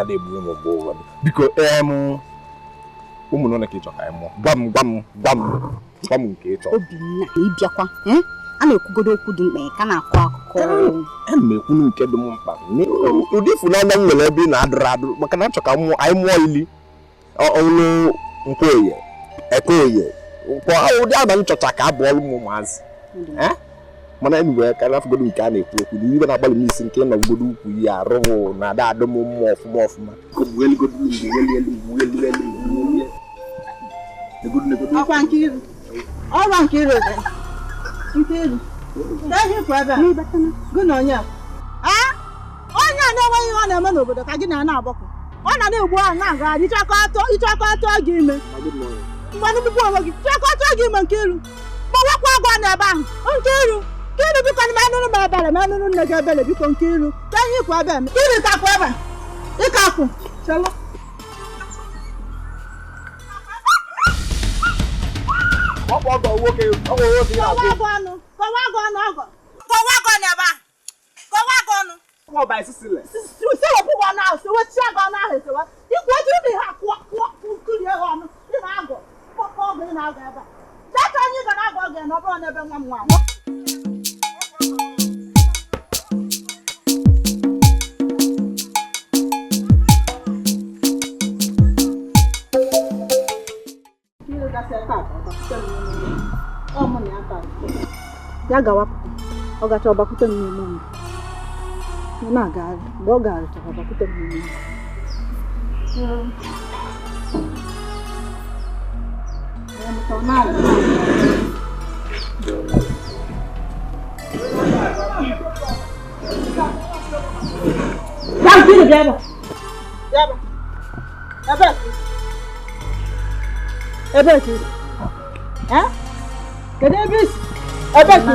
ada egbu m mgbe ụfọdụ. Biko ụmụ nọ ka ị chọ ka anyị mụọ. Gwa m gwa m gwa m gwa m nke ị chọrọ. Obinna ịbịakwa a na-ekwugodo okwu dị mkpa ka na-akọ akụkọ. Ana m ekwunu nke dị m mkpa. Ụdị ịfụnanya m nwere ebe ị na-adụrụ adụrụ maka na achọ ka anyị mụọ ili ọlụ nkwoye ekoye ụdị ama m chọcha ka abụọlụ m ụmụazị. Mana anyway ka na-afụgodo nke a na-ekwu okwu na ibe na-agbalị m isi nke ịnọgodo ukwu ya arụghụ na ada adụ m mmụọ ọfụma ọfụma. Ọkwa Nkiru Nkiru gị na onye onye a na-enweghị ihe ọ na-eme n'obodo ka gị na na-agbakọ ọ na na-egbu ahụ na-agagharị ịchọkọ atọ gị ime mgbe nnukwu onwe gị chọkọ atọ gị ime Nkiru gbawakwa agwọ n'ebe ahụ Nkiru Nkiru biko na manụrụ m ebere manụrụ nne gị ebere biko Nkiru ka ihe ikwu ebe Nkiru ịkakwu ebe ịkakwu chelụ. Ya gawa ọ gacha ọbakwute m n'ime ụlọ ọ na-agagharị mgbe ọ gagharịchara ọbakwute m n'ime ụlọ. Ebe kedu ebe isi? Ebe ka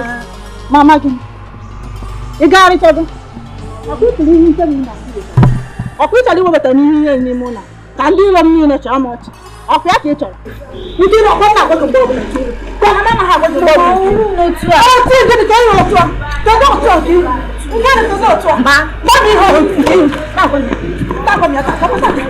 mama gị ị gagharịchago ọkwa ịtụrụ ihe nke m na ọkwa ịchọrọ iwebata n'ihe ihe n'ime ụlọ ka ndị iro m niile chọọ m ọchị ọkwa ya ka ị chọrọ ndị iro ọkwa na-agwa gị mgbe ọbụla ka ha anaghị agwa gị mgbe ọbụla otu gịnị ka ị otu a kedu otu a gị nke a kedu otu a ma gwa m ihe otu na-agwa m ya ka kpọpụta gị.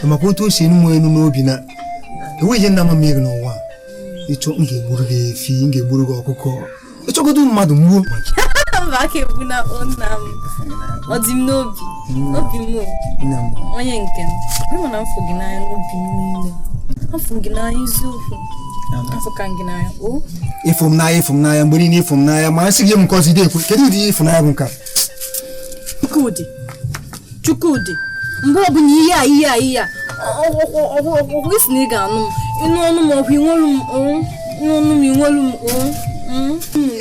Maka otu o si enu m enu n'obi na enweghị ihe nna m mmiri n'ụwa ịchọ m ga-egburu gị efi m ga-egburu gị ọkụkọ ịchọgodo mmadụ mgbuo mba aka egbu na nna m ọ dị m n'obi obi m onye nke m ịma na mfụ gị n'anya n'obi m niile afụ gị n'anya eziokwu afụ ka gị n'anya o ịfụ m n'anya ịfụ m n'anya mgbe niile ịfụ m n'anya ma nsị gị m nke ọzọ ide ekwe kedu ụdị ịfụnanya bụ nke a? Chukwudị Chukwudị mgbe ọbụla ihe a ihe a ihe a ọgwụ isi na ị ga-anụ m ịnụ ọnụ m ọgwụ inwelu m ịnụ ọnụ m inwelu m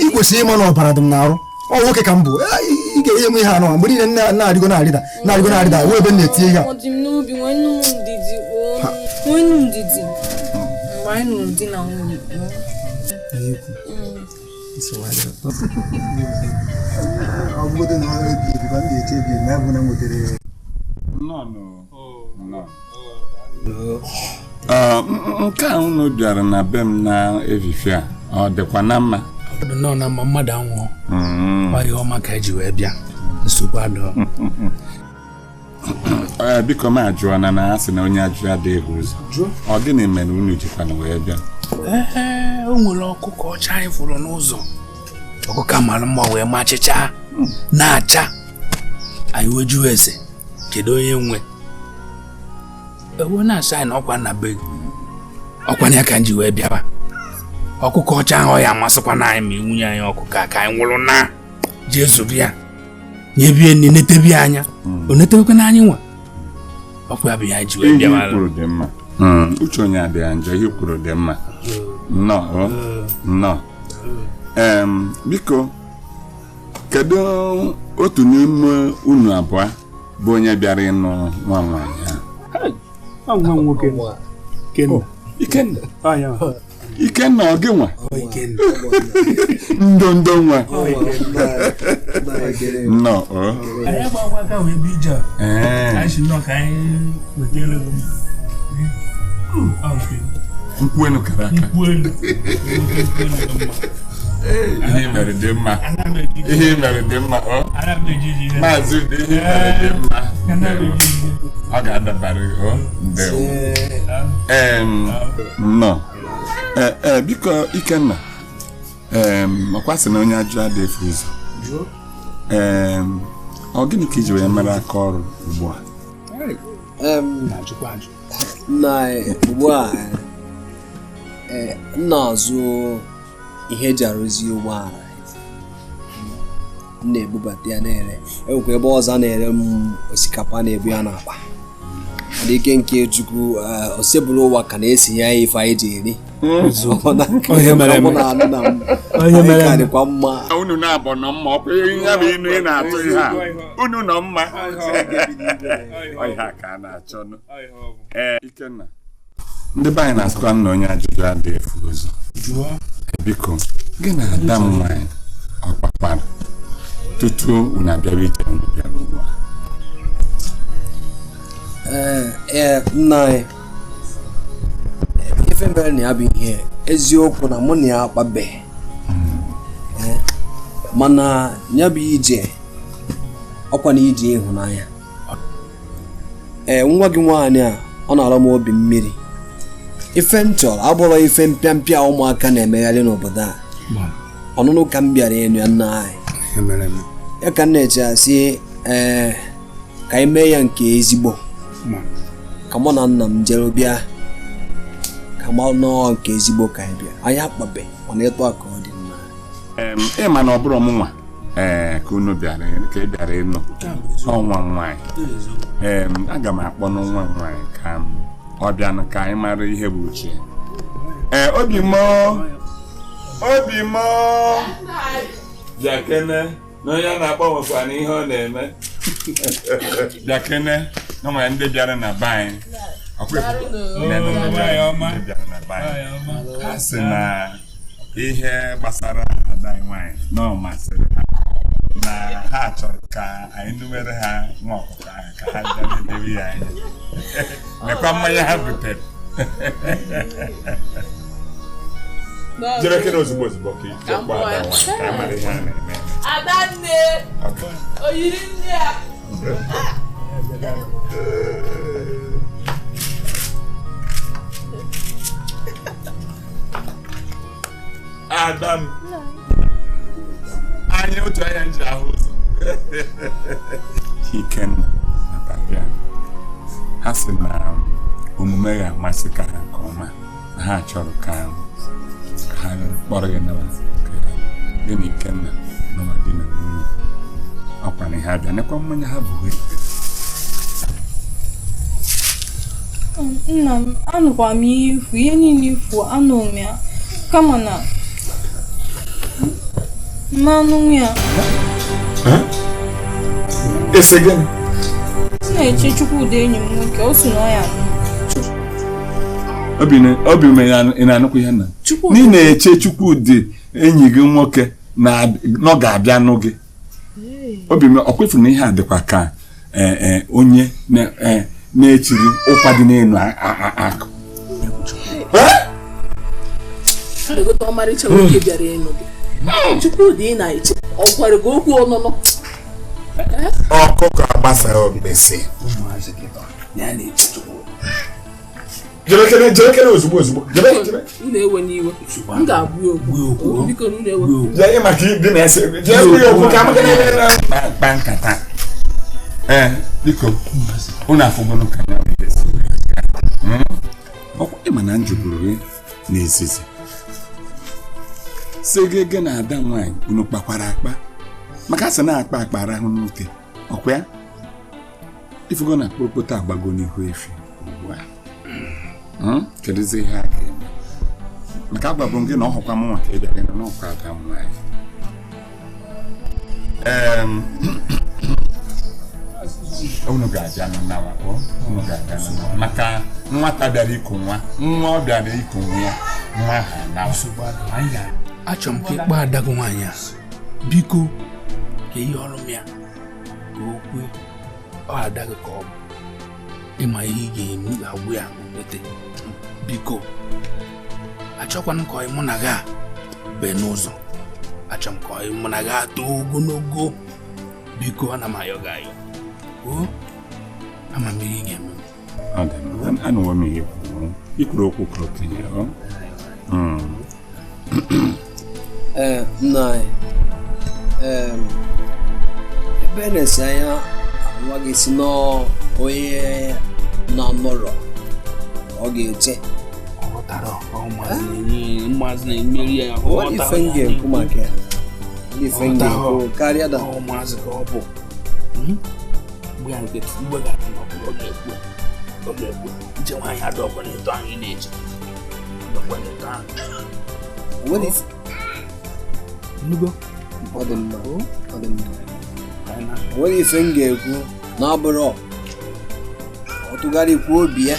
ị kwesịrị ịma na ọbara dị m n'arụ ọ nwoke ka m bụ ị ga-enye m ihe anụ mgbe niile na-arịgo na-arịda na-arịgo na-arịda wee ebe m na-etinye ihe a ọ dị m n'obi nwee m ndidi nwee m ndidi mgbe anyị nụrụ di na nwunye ọ bụgodo na ebi ebi ka m ga-eche ebi ma ya bụ na m nwetara nke a unu bịara na be m na efifie a ọ dịkwa na mma ọ dị nnọọ na mma mmadụ anwụọ ọ ihe ọma ka eji wee bịa nsogbu adịghị. Biko m ajụọ na na asị na onye ajụ adịghị ụzọ ọ gịnị mere unu jikwana wee bịa? Ee, o nwere ọkụkọ ọcha anyị fụrụ n'ụzọ ọkụkọ mara mma wee machịcha na-acha anyị wee jụọ ese kedu onye nwe ewe na-asị anyị na ọkwa nna be ọkwa ya ka m ji wee bịaba ọkụkọ ọcha ahụ ọ ya amasịkwa na anyị ma nwunye anyị ọkụkọ a ka anyị nwụrụ na jee zụrụ ya nyebie nne netebie anya o netebekwa na anyị nwa ọkwa ya bụ ya ji wee bịaba. Ihe kwuru dị mma, uche onye adịghị njọ, ihe kwuru dị mma. Nnọọ nnọọ. Biko kedu otu n'ime unu abụọ bụ onye bịara ịnụ nwa nwaanyị ahụ? Nwa nwoke. Ikenna. Ikenna ọ gị nwa? Ndo nwa. Nnọọ. Anyị gbakwa aka wee bi ije a. Anyị si nnọọ ka anyị wetara gị. Nkwụ elu kara aka. Ihe mere dị mma. Ihe mere dị mma. Maazị Ude, ihe mere dị mma. Ọ ga-adabara gị. Ndewo. Nnọọ. Biko Ikenna, ọkwa sị na onye ajụ adịghị efu ụzọ. Ọ gịnị ka iji wee mere aka ọrụ ugbu a? Nna ugbu a m na-azụ ihe eji arụzi ụgbọala, m na-ebubata ya na-ere. Enwekwa ebe ọzọ a na-ere m osikapa na-ebu ya n'akpa. Ike nke Chukwu osebụrụ ụwa ka na-esinye ya ife anyị ji eri. Dịkwa mma. Unu na-abọ nọ mma, ọkwa ya bụ inu ị na-atụ ihe a. Unu nọ mma. Ọ ihe a ka a na-achọ. Ee, Ikenna, ndị be anyị na-asịkwa na onye ajụjụ adịghị efu ụzọ. Biko, gị na ada m nwaanyị ọkpakpara tutu unu abịara ije unu bịara ugbu a? Ee, nna anyị, ife mere na ya bụ ihe eziokwu na mụ na ya akpabeghị, mana ya bụ ije ọkwa na ije ịhụnanya. Ee, nwa gị nwaanyị a ọ na-arọ m obi mmiri. Ife m chọrọ abụrọ ife mpịampịa ụmụaka na-emegharị n'obodo a. Ọnụnụ ka m bịara enu ya nna anyị, ya ka m na-eche asị ee ka anyị mee ya nke ezigbo, ka mụ na nna m jere bịa ka ma nọọ nke ezigbo ka anyị bịa. Anyị akpabe mana ịtụ aka ọ dị mma. Ị ma na ọ bụrụ ọmụnwa ka unu bịara ka ị bịara ịnụ ọnwa nwaanyị. Aga m akpọ n'nwa nwaanyị ka ọ bịanụ ka anyị mara ihe bụ uche. Ee, obi m bịakene na onye a na-akpọ nwekwa na ihe ọ na-eme. Bịakene na nwere ndị bịara na be anyị. Ha sị na ihe gbasara ada anyị nwaanyị na ọ masịrị ha, na ha chọrọ ka anyị nuwere ha nwa ọkụkọ ahụ ka ha bịa na-edewe ya anya. Mekwa mmanya ha butere. Jere kene ozugbo ozugbo ka ijekwa ada nwaanyị ka a mara ihe a na-eme. Adanne, o yiri nne ya. Adam, anyị otu anya nji ahụ ụzọ. Ikenna na papa ha sị na omume ya amasị ka ha nke ọma, na ha chọrọ ka ha kpọrọ gị nawa gị na Ikenna nọwa di na nwunye. Ọkwa na ihe abịa nekwa mmanya ha bụ. Nna m, anụkwa m ihe ifu, ihe niile ifu anụ m ya, kama na mmanụ ya. Ese gịnị? M na-eche Chukwudi enyi m nwoke, o si na ọ ya anụ. Obi m ị na-anụkwa ihe nna? N'i na-eche Chukwudi enyi gị nwoke na ọ ga-abịa nụ gị. Obi m ọ kwefuru na ihe a dịkwa ka onye na-echiri ụkwa dị n'elu akụ. Egote ọmarịcha nwoke bịara ịnụ gị. Chukwudi ị na-eche ọ gwara gị okwu ọnụnụ? Ọkụkọ agbasara okpesi. Jere ozugbo ozugbo. Unu ewe n'iwe. M ga-abụ ya okwu. Biko unu ewe. Jee maka ịdị na-ese. Jee kwuo okwu ka amaka na-akpa nkata. Ee, biko unu afụgonu ka ya bụ esi. Ọkwa ịma na njụburu gị n'izizi. Sị gị gị na ada nwaanyị unu kpakwara akpa, maka asị na-akpa akpa arahụ n'ute. Ọkwa ya ifugo na kpokpoto agbago n'ihu efi ugbu a. Kedụzi ihe a ga-eme? Maka agwabụ m gị na ọ hụkwa m nwa ka ị bịara ịnọ n'ọkwa ada m nwaanyị. Unu ga-abịa n'nawa, unu ga-abịa n'nawa maka nwata bịara iku nwa, nwa ọ bịara iku nwa ya, nwa ha nawa. Achọrọ m ka ịkpọ ada gị nwaanyị a, biko ka ihe ọrụ m ya ka o kwe ọ ada gị ka ọ bụ ịma ihe ị ga-eme ga-agwụ ya okwete. Biko achọkwana ka mụ na gị a bee n'ụzọ, achọ m ka mụ na gị atọ ogologo. Biko ana m ayọ gị ayọ, o ama m ihe ị ga-eme. Anụwo m ihe kwuru, ikwuru okwu ka okenye. Ee, nna anyị, ebe na-esi anya nwa gị si n'onye na-anọrọ ọ ga-eche ife m ga-ekwu maka ya, ife m ga-ekwu karịa da ụmụazị ka ọ bụ nche nwaanyị adọkwa na-eto anyị na-eche ọ dị mma, ọ dị mma. Nwere ife m ga-ekwu na ọ bụrụ ọ tụgharịkwa obi ya,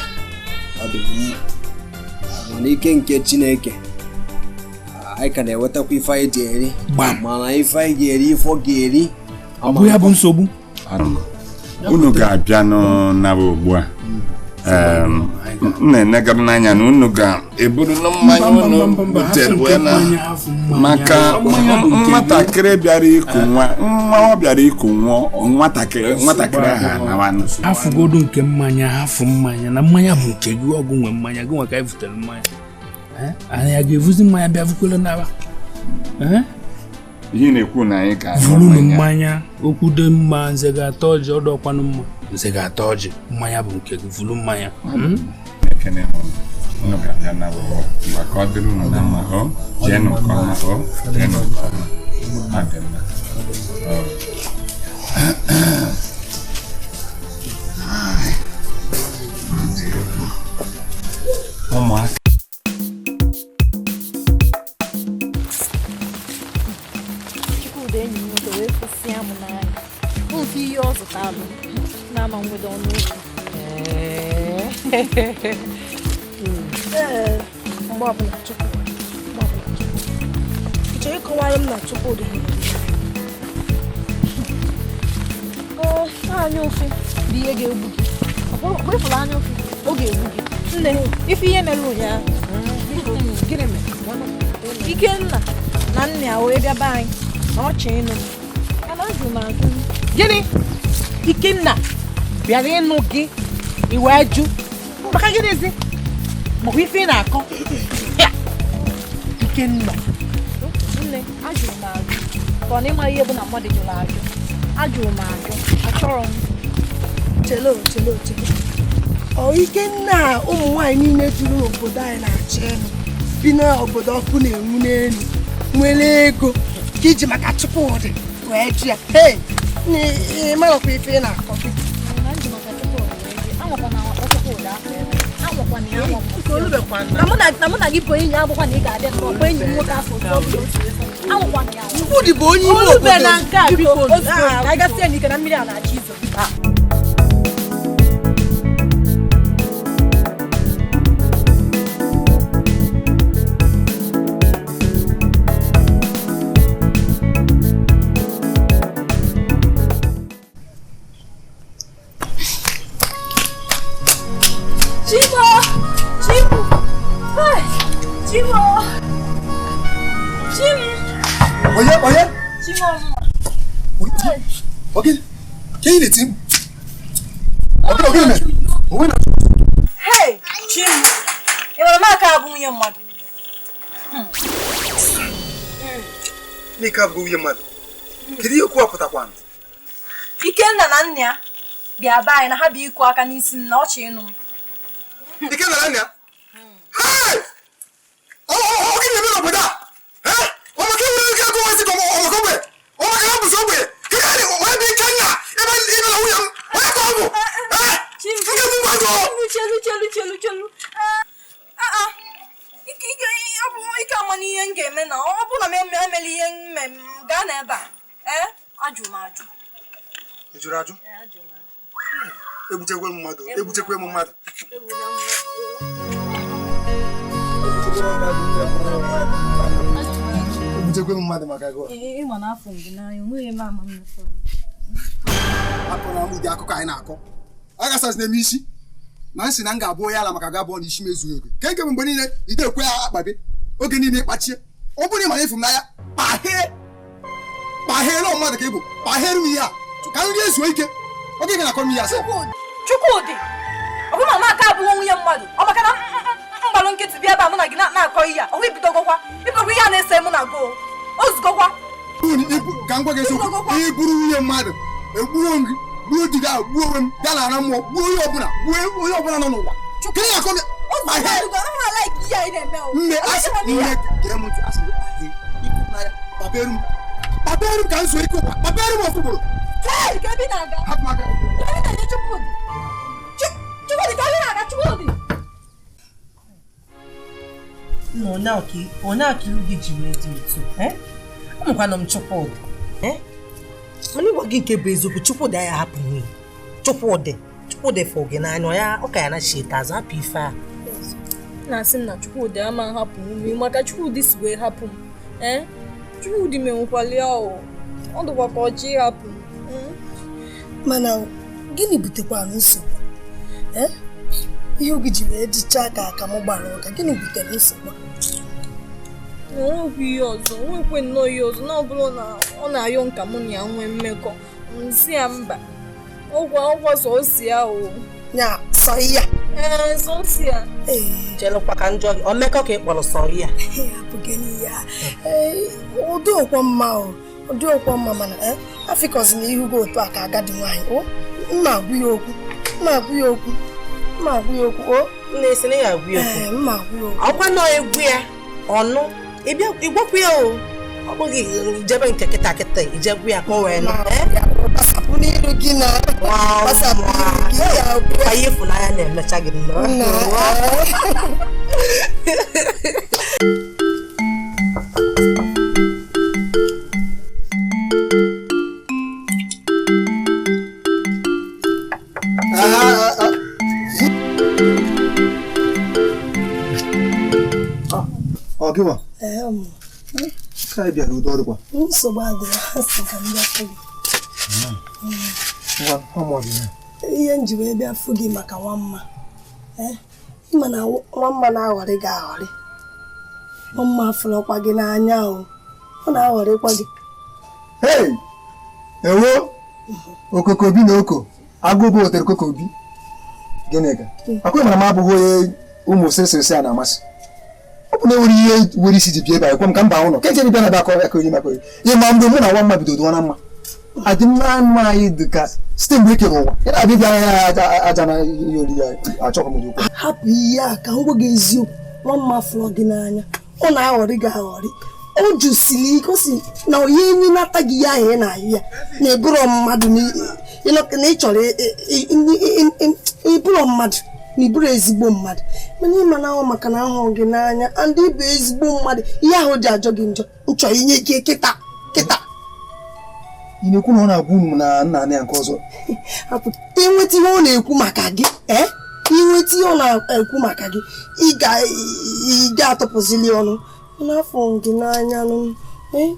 ọ dị mma. Mana ike nke Chineke anyị ka na-enwetakwa ife anyị ji eri, mana ife anyị ga-eri, ife ọ ga-eri ọ bụ ya bụ nsogbu. Unu ga-abịa n'naba ugbu a. M na-enegara n'anya na unu ga-eburu na mmanya unu butere wee na maka nwatakịrị bịara iku nwa, nwa ọ bịara iku nwa, nwatakịrị ahụ anawanụ. Afụgodu nke mmanya, hafụ mmanya na mmanya bụ nke gị, ọgụ nwe mmanya gị nwa ka anyị butere mmanya. Anyị a ga-evuzi mmanya bịa vukwere naba? Ihe na-ekwu na anyị ga-aṅụ vurunu mmanya, okwu dị mma, nze ga-ata ọjị, ọdọkwanụ mma, nze ga-ata ọjị, mmanya bụ nke gị, vuru mmanya. Ekene unu ga-abịa na mgbe ka ọ dịrị unu na mma, ọ jeenụ nke ọma, ọ jeenụ nke ọma, ọ dị mma. Ụmụaka Chukwudi enyi m nwoke wee kwụsịa m n'anya mfe ihe ọ zụtalụ na-ama nwede ọnụ ụlọ. Ee, mgbe ọbụla Chukwudi, mgbe ọbụla Chukwudi. Ị chọrọ ịkọwara m na Chukwudi hụrụ m? Anya ụfụ bụ ihe ga-egbu gị. Ọ ịfụrụ anya ụfụ, ọ ga-egbu gị. Nne, ife ihe mere ụnyaahụ. Gịnị mere? Ikenna na nna ya wee bịa be anyị na ọchị ịnụ m. Mana ajụ m ajụ. Gịnị? Ikenna bịara ịnụ gị, i wee jụ. Maka gịnịzi? Makwa ife ị na-akọ. Ikenna. Nne, ajụrụ m ajụ. Ka ọ na ịma ihe bụ na mmadụ jụrụ ajụ. Ajụrụ m ajụ. Achọrọ m. Chelo, chelo, chelo. Ọ Ikenna ụmụ nwaanyị niile juru n'obodo anyị na-achọ ịnụ, bi n'obodo ọkụ na-enwu n'elu, nwere ego ka iji maka Chukwudi wee jụ ya. Hei, ị marakwa ife ị na-akọ gị. Na mụ na gị bụ enyi abụkwa na ị ga-abịa nnọọ bụ enyi m nwoke afọ otu ọbụla otu efu. Anwụkwana ya anwụ. Chukwudi bụ onye ime obodo. Na nke a biko, ka anyị gasịa n'ike na mmiri a na-achọ izo. Chibo! Chibo! Hey! Chibo! Chim! Onye, onye? Chibo! Oge, ka ị na-eti m? Oge, oge mere? Onwe na Hey! Chim! Ị mara m aka abụ nwunye mmadụ? N'ike abụghị nwunye mmadụ. Kedu ihe okwu a pụtakwanụ? Ikenna na nna ya bịa be anyị na ha bịa ịkụ aka n'isi m na ọchị ịnụ m. Ikenna na nna ya? Hey! Ọ gịnị na-eme n'obodo a? Ọ maka enwere ike agụ nwazi ka ọ maka ogbe? Ọ maka na mbụzi ogbe? Kedu ihe onye bụ Ikenna ebe ime na nwunye m? Onye ka ọ bụ? Nke bụ mmadụ! Chelu, chelu, chelu, chelu. Ike ama n'ihe m ga-eme na ọ bụrụ na m emela ihe mme m gaa n'ebe a. Ee, ajụ m ajụ. Ị jụrụ ajụ? Egbuchekwe m mmadụ, egbuchekwe m mmadụ. Egbuchekwe m mmadụ maka gị. Ịma na afọ gị n'anya, onweghị m ama mmefọrọ. Akọrọ m ụdị akụkọ anyị na-akọ. A gasasị na-eme isi na nsị na m ga-abụ onye ala maka gị abụọ na isi m ezughị oke. Ka nke bụ mgbe niile ị ga-ekwe akpa gị oge niile ịkpachie. Ọ bụrụ na ị mara efu m n'anya, kpaghee kpagheere mmadụ ka ị bụ, kpagheere m ihe a ka nri ezuo ike. Oge gị na-akọ m ihe a sị. Chukwudị, ọ bụrụ na m aka abụghị nwunye mmadụ, ọ maka na mgbalụ nkịtị bịa ebe a mụ na gị na-akọ ihe a, ọ bụ ibidogokwa ibidogokwa ihe a na-ese mụ na go ozugokwa. Ka m gwa gị eziokwu, ị bụrụ nwunye mmadụ, egbuo m gị, gbuo di gị ahụ, gbuo onwe m, gaa n'ala mmụọ, gbuo onye ọbụla, gbuo onye ọbụla nọ n'ụwa. Ka ị na-akọ m nne asị nne gee m ntị asị gị kpaghee ikwu n'anya kpabeere m kpabeere m ka m zuo ike ụwa kpabeere m ofu ugboro. Hapụ m aka. Nna onye aka ihu gị ji wee dị otu amụkwana m Chukwudị mana ịgwa gị nke bụ eziokwu Chukwudị anyị ahapụ nwunye Chukwudị Chukwudị fụ gị n'anya ya ọ ka ya na cheta azụ hapụ ife a na-asị m na Chukwudị ama nhapụ nwunye maka Chukwudị si wee hapụ m Chukwudị menwekwala ya ọ dịkwa ka ọchị ịhapụ m. Mana gịnị butekwara nsogbu ihe oge ji wee dịchaa ka akamụ gbara ụka gịnị butere nsogbu? Onwekwe ihe ọzọ, onwekwe nnọọ ihe ọzọ na ọ bụrụ na ọ na-ayọ nka mụ na ya nwee mmekọ nsị ya mba ọgwa ọgwa sọsị ya o ya sọ ya ee sọsị ya chelụkwa ka njọ gị o mmekọ ka ị kpọrọ sọ ya abụghị ya ụdị ọkwa mma o ụdị ọkwa mma mana afịkọzi na ihu gị otu a ka agadi nwaanyị o mma agwụ ya okwu mma agwụ ya okwu mma agwụ ya okwu o nna esi na ya agwụ ya okwu mma agwụ ya okwu ọkwa nọ egwu ya ọnụ ịgwakwu ya o ọ bụghị ijebe nke kịta kịta ijegwu ya ka o wee nụ gbasapụ n'iru gị na gbasapụ n'iru gị ya ka ihe ịfụnanya na-emecha gị nnọọ. Ọ gịwa? Ka anyị bịara udo ọrụkwa. Nsogbu adịghị, asị ka m bịa fụ gị. Ihe m ji wee bịa fụ gị maka nwamma. Ịma na nwamma na-aghọrị gị aghọrị. Nwamma fụrụkwa gị n'anya o. Ọ na-aghọrịkwa gị. Hei! Ewo! Okokobi na oko. Agụ bụ otere kokobi. Gịnị ka? Akwụghị mara m abụghị onye ụmụ sịrịsịrịsị a na-amasị. Ọ bụ na enwere ihe nwere isi ji bịa ebe a ekwe m ka mba ụlọ ka ejere bịa na akọ akọ iri maka ihe ma mgbe mụ na nwa mma bido dụwa na mma adị mma mma anyị dị ka site mgbe e kere ụwa ya na-abịa bịa ya aja na ihe oriri ya achọghị m dị ukwu. Hapụ ihe a ka m gwa gị eziokwu nwa mma fụrụ gị n'anya ọ na-aghọrị gị aghọrị o jụsiri ike o si na onye enyi nata gị ya ahụ ị na-ayụ ya na ịbụrọ mmadụ na ị chọrọ ịbụrọ mmadụ na ịbụrụ ezigbo mmadụ mana ịma na ahụ maka na ahụ gị n'anya ndị bụ ezigbo mmadụ ihe ahụ dị ajọ gị njọ nchọ inye gị kịta kịta. Ị na-ekwu na ọ na-agwa unu na nna ya nke ọzọ hapụ inweta ihe ọ na-ekwu maka gị inweta ihe ọ na-ekwu maka gị ị ga-atọpụzili ọnụ n'afọ gị n'anya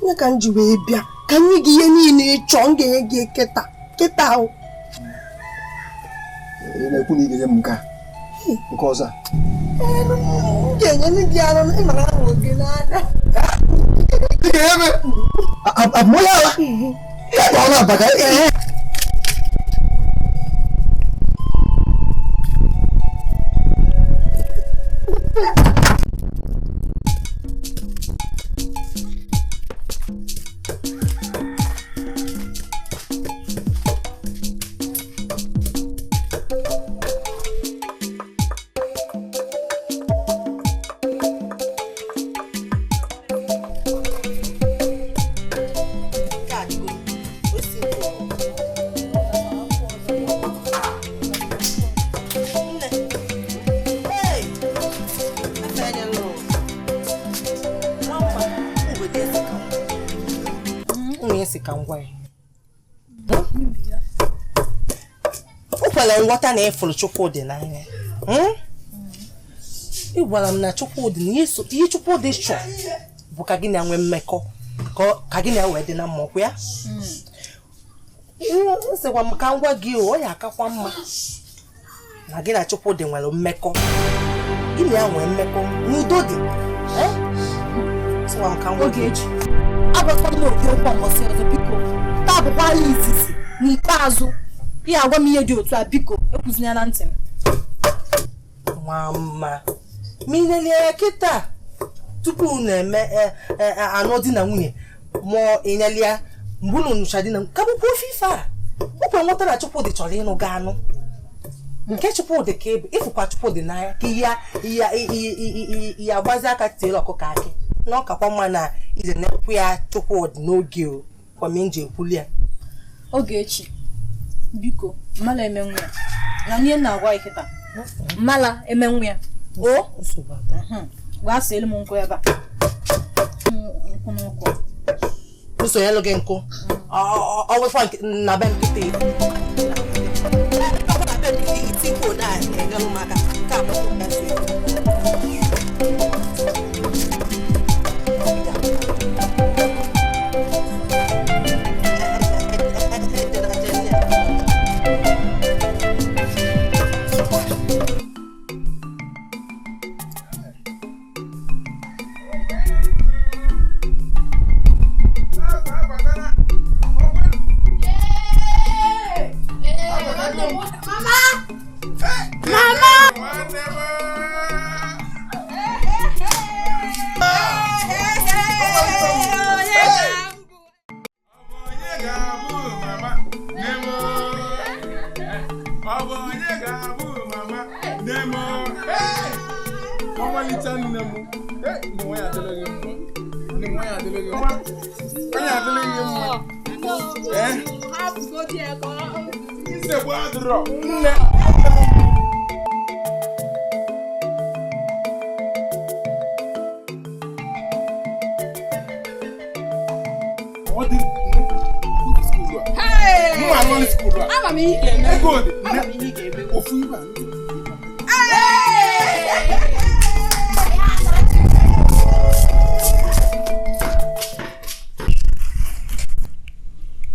ya ka m ji wee bịa ka nye gị ihe niile ị chọọ m ga-enye gị kịta kịta ahụ. Ị na-ekwu na ị ga-enye m nke a nke ọzọ a m ga-enye gị arụ ịmara ahụ gị n'anya. Ị ga-enye m abụmọya ala ya bụ ọnụ abaka. O kwere nghọta na ịfụrụ Chukwudị n'anya. Ị gwara m na Chukwudị na ihe Chukwudị chọrọ bụ ka gị na nwee mmekọ, ka gị na wee dị na mma, ọkwa ya? Nsịkwa m ka m gwa gị, ọ ya akakwa mma na gị na Chukwudị nwere mmekọ, gị na ya nwee mmekọ n'udo dị. Nsịkwa m ka m gwa gị. Agwakwala m obi okwu mbọsị ọzọ, biko. Taa bụkwa ala izizi n'ikpeazụ ihe agwa m ihe dị otu a, biko ekwuzina na ntị m. Nwa mma ma kịta tupu na-eme anụ di na nwunye ma ịnyelia mgbe unu nụcha di na nwunye ka bụkwa ofe ife a ụkwa nweta na Chukwudị chọrọ ịnụ ga anụ nke Chukwudị ka ebe ịfụkwa Chukwudị n'anya ka ihe agbazi aka tiere ọkụkọ akị na ọkakwa mma na ije na-ekwu ya Chukwudị n'oge o kwame nji ekwuli ya. Ogechi, biko mmala emenwu ya na ihe na-agwa kịta mmala emenwu ya o gwa sịlụ m nkwụ ebe a nkwụ n'ụkwụ nsonyelụ gị nkụ ọ nwekwa na be nkịta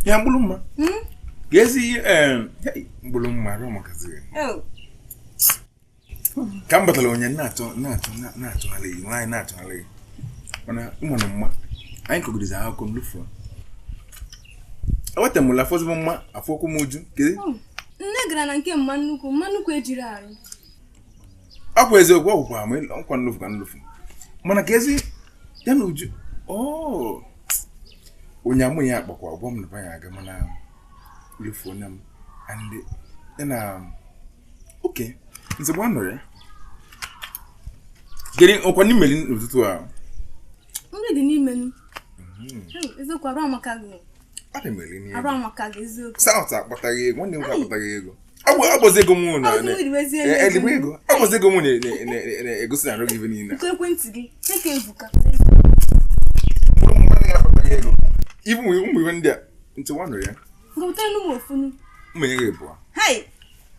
Ya mgbulu Gezi mgbulu mma ro makazi. Ka m batara onye na-atụ ala nwaanyị na-atụ ala mana ụmụ na mma anyị kọgidezi akụkọ m lufu. Eweta m la fọzụ mma afọkwu m uju kedi. Nne gara na nke mma nnukwu ejiri arụ. Ọ bụ eziokwu ọ bụkwa m nkwa nlufu ka nlufu. Mana kezi ya na uju oh onye amụ ya akpakwa ọgbọ m na ya aga mana lufu na m and na okay nsogbu anọrọ ya gịnị ọkwa n'imeli n'ụtụtụ a nri dị n'ime m eziokwu arụ amaka gị arụ amaka gị eziokwu South akpataghị ego nwanne m akpataghị ego agbọzi ego m na ego agbọzi ego m na-egosi na arụ gị ibe niile nke ekwentị gị cheke ebuka ego ibu ụmụ ihe ndị a ntị nwanọ ya ngọpụtara n'ụmụ ofunu ụmụ ya ga-ebu hai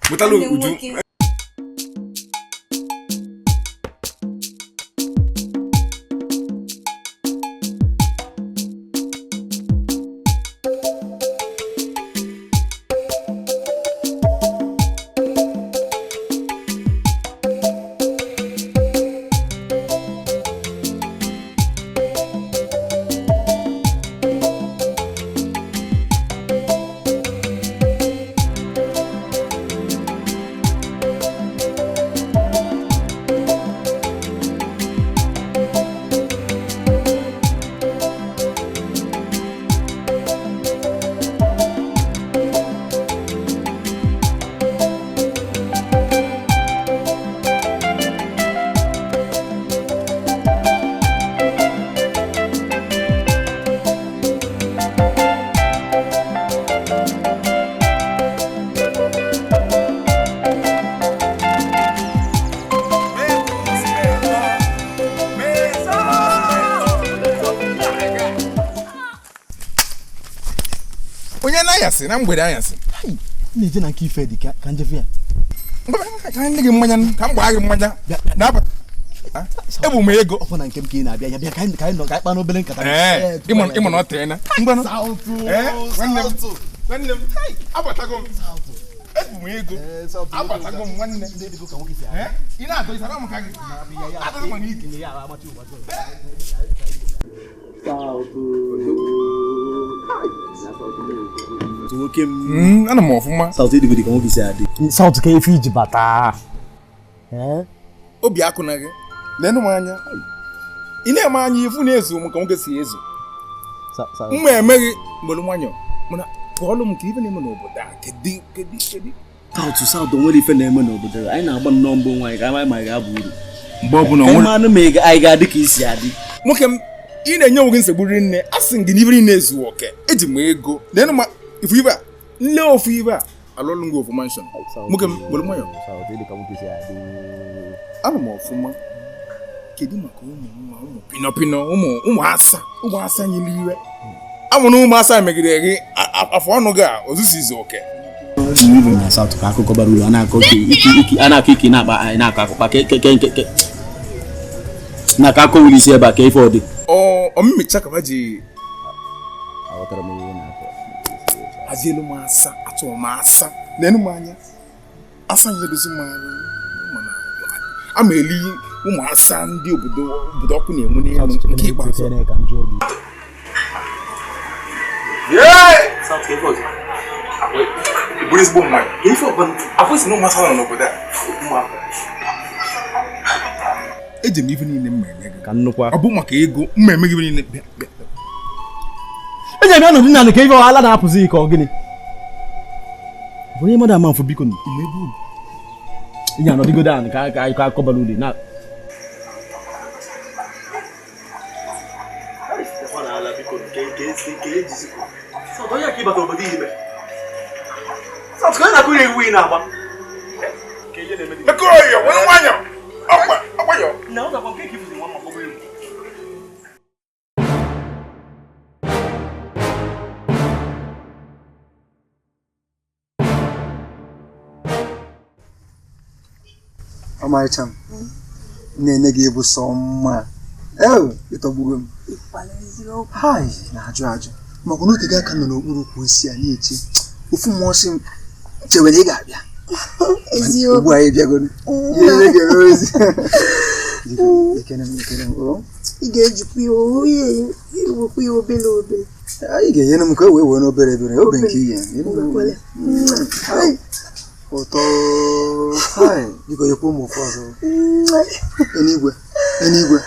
mụtala uju na mgbede anyasị. Na-eje na nke ife dị ka njefe ya. Ka ndị gị mmanya ka m gbaa gị mmanya. Na-abata. Ebu m ego. Ọkwa na nke m ka ị na-abịa ya bịa ka anyị nọ ka anyị kpaa n'obere nkata. Ịma na ọ teena. Ngwanụ. Nwanne m. Abatago m. Ebu m ego. Abatago m nwanne. Ị na-atọ ịsara m ka gị. Atọ m n'ike. Ana m ọfụma. South Edigbo ka nwoke si adị. South ka efe iji bata. Obi akụ na gị. Leenụ m anya. Ị na-eme anya ifu na-ezu m ka nwoke si ezu. Mma emeghị mgbelu nwayọ mana kọọlụ m ka ife na-eme n'obodo a kedu kedu kedu. South nwere ife na-eme n'obodo a. Anyị na-agba nnọọ mbọ nwaanyị ka anyị ma anyị ga-aba uru. Mgbe ọbụla onwere anụ ma anyị ga-adị ka isi adị. Nwoke m ị na-enye onwe gị nsogbu rinne a sị gị na ife niile ezu oke eji m ego leenụ ma ifu ibe a nle ofu ibe a alụlụ m gị ofu mansion. Nwoke m gbelu nwayọ. Ana m ọfụma. Kedu maka ụmụ nwa ụmụ pinọpinọ ụmụ asa nyere iwe amụrụ ụmụ asa megide gị afọ ọnụ gị a ozuzizi oke. Na South ka akụkọ bara uru a na-akọ ike na-akpa anyị na-akọ akụkọ ke na-akọ akọ wuli isi ebe a ka ife ọ dị. Ọ mmecha ka ha ji hazielu m asa atụrụ m asa n'enu m anya asa nye dozi m anya mana ama eli ụmụ asa ndị obodo ọkụ na-enwe n'elu nke ikpeazụ. Bụrụ ezigbo mmanya akwụsị na ụmụ asa nọ n'obodo a. Eji m ife niile mma eme gị ka nnukwu ọ bụ maka ego mma eme gị ife niile. Eji m ya nọdụ naanị ka ife ọhala na-apụzi ka ọ gịnị onye mmadụ ama mfụ biko ịnya anọdịgodo anị ka anyị akọ bara uru na Ọmarịcha m na-enye gị bụ sọ mma ịtọgbugo m na-ajụ ajụ maka na oge gị aka nọ n'okpuru ukwu osisi a na-eche ofu mmụọ sị m chewere ị ga-abịa ugbu a ị bịagoro ihe ga-emewezi. Ị ga-ejikwa iwekwa ya obere obere. Ị ga-enyere m ka e wee wee n'obere obere obe nke ihe ụtọ. Biko nyekwa ụmụ ofu ọzọ. Enigwe enigwe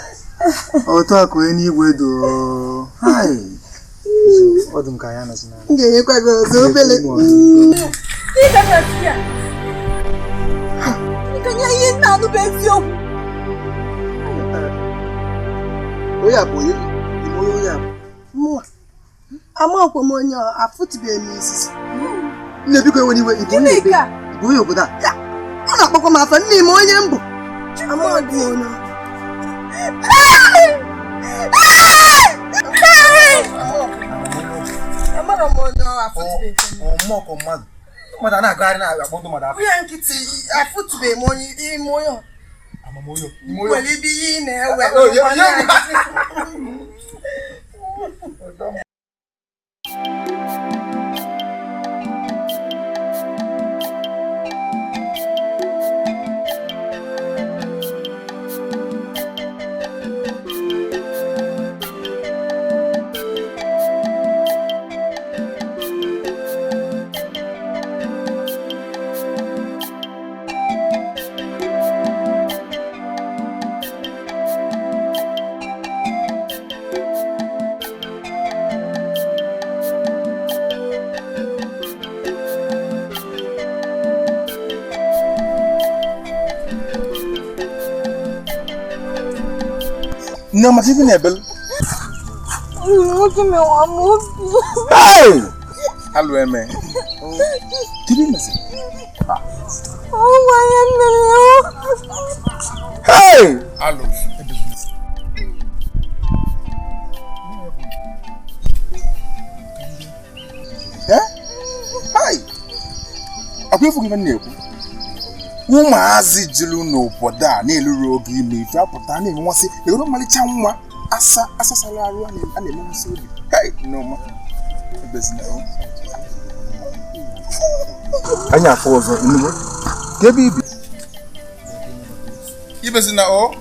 ụtọ akụ enigwe doo. Ọ dị m ka ya nọzi na m ga-enyekwa gị ọzọ obere. Ihe nna anụ bụ eziokwu. Onye a bụ onye onye a bụ mụnwa amakwa m onye afụtụbeghị m izizi. Nne biko enwere iwe ịbụ onye obodo a? Ọ na-akpọkwa m afa nne m onye mbụ amaghị onye. Amara m onye afụtụbeghị m. Ọmụọkọ mmadụ mmadụ a na-agagharị na-akpọ ndị mmadụ afọ. Onye nkịtị afụtụbeghị m onye ime onye nwere ibe ihe ị na-ewe. Nne maka ife na-ebelu. Nwoke mewa m obi. Hey! Alụ eme. Kedu imezi? Ọnwa ya mere ya. Hey! Alụ. Eh? Hey! Akwa ifu gị ife m na-ekwu. Ụmụazị juru n'obodo a na-eluru oge ime ife apụta na-enwesị ewere ọmalịcha nwa asa asasara arụ a na-emenwesị obi. Hei, Nneọma, ebezina o. Anyị afọ ọzọ enugo ka ebe ibi. Ibezina o.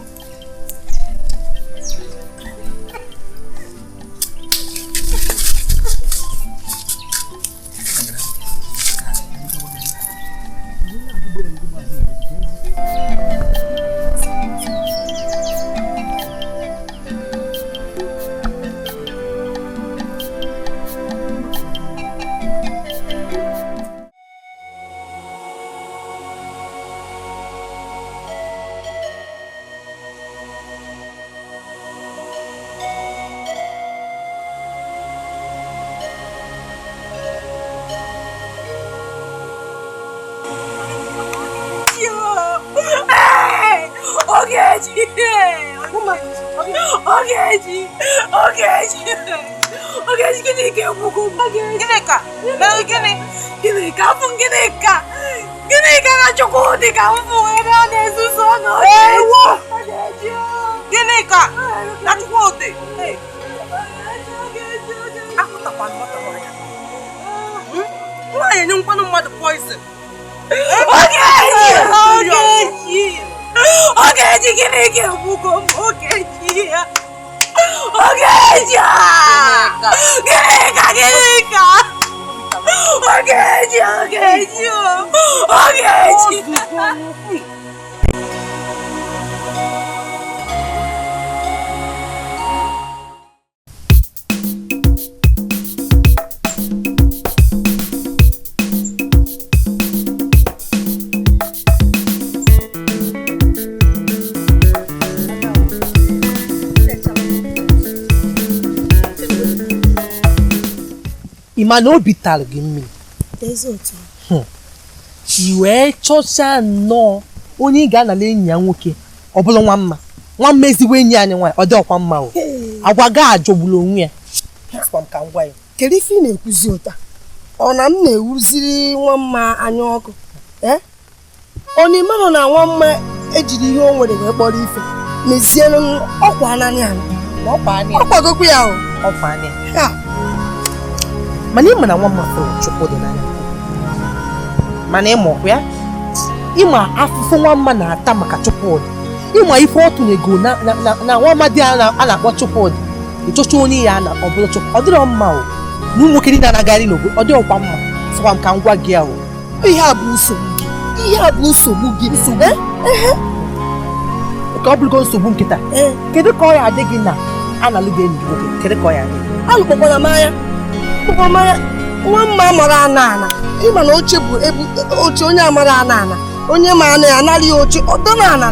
Ị ma na obi tara gị mmiri i wee chọchaa nnọọ onye ị ga-anala enyi ya nwoke ọ bụla nwa mma nwa mma ezigbo enyi anyị nwaanyị ọ dị ọkwa mma o agwa gị ajọgburu onwe ya. Ka m gwa ya kedu ife ị na-ekwuzi ụta ọ na m na-ewuziri nwa mma anya ọkụ ọ na ịmarụ na nwa mma ejiri ihe o nwere wee kpọrọ ife n'ezienụ ọkwa ananị ana ọ kwagokwu ya o mana ị ma na nwa mma fụrụ Chukwudị n'anya mana ịma ọkwa ya ịma afụfụ nwa mma na-ata maka Chukwudị ịma ife ọ tụnyego na nwa mma dị a na-akpọ Chukwudị ịchọcha onye ya na ọ bụrụ Chukwu ọ dịrọ mma o na ụmụ nwoke niile na-agagharị n'obodo ọ dịrọkwa mma sịkwa m ka m gwa gị ahụ ihe a bụ nsogbu gị ihe a bụ nsogbu gị nsogbu ka ọ bụrụgo nsogbu nkịta kedu ka ọ ya adị gị na a na-alụ gị enyi gị nwoke kedu ka ọ ya adị alụkpọkwara m anya nwa mma mara ana ana ịma na oche bụ oche onye amara ana ana onye ma ana ya anara ya oche ọ dọ na ana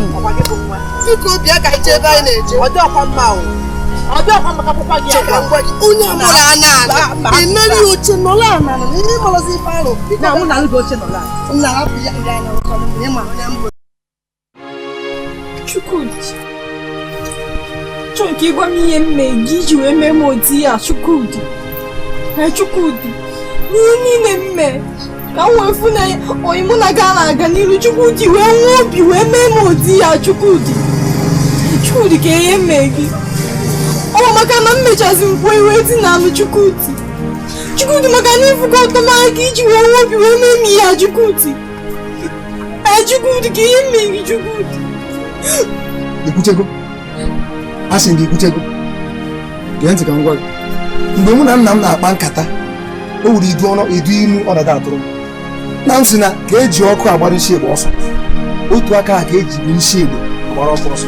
biko bịa ka anyị jee ebe anyị na-eje onye amara ana ana emeri ya oche nọrọ ana na ihe marazi ife ahụ Chukwudị chọọ nke ịgwa m ihe m mee gị iji wee mee m odi ya Chukwudị Chukwudị n'ihe niile m mee ka m wee fụ na onye mụ na gị na-aga n'iru Chukwudị wee nwee obi wee mee m odi ya Chukwudị Chukwudị ka ihe mee gị ọ maka na m mechazi m kwuo iwe dị n'alụ Chukwudị Chukwudị maka na ịfụkọ ọtọ m aka iji wee nwee obi wee mee m ihe a Chukwudị Chukwudị ka ihe mee gị Chukwudị Ikwuchego asị gị ikwuchego gee ntị ka m gwa gị mgbe mụ na nna m na-akpa nkata o wuru idu inu ọnọdụ atụrụ na m sị na ka eji ọkụ agbara isi egbe ọsọ otu aka ka eji bụ isi egbe agbara ọkụ ọsọ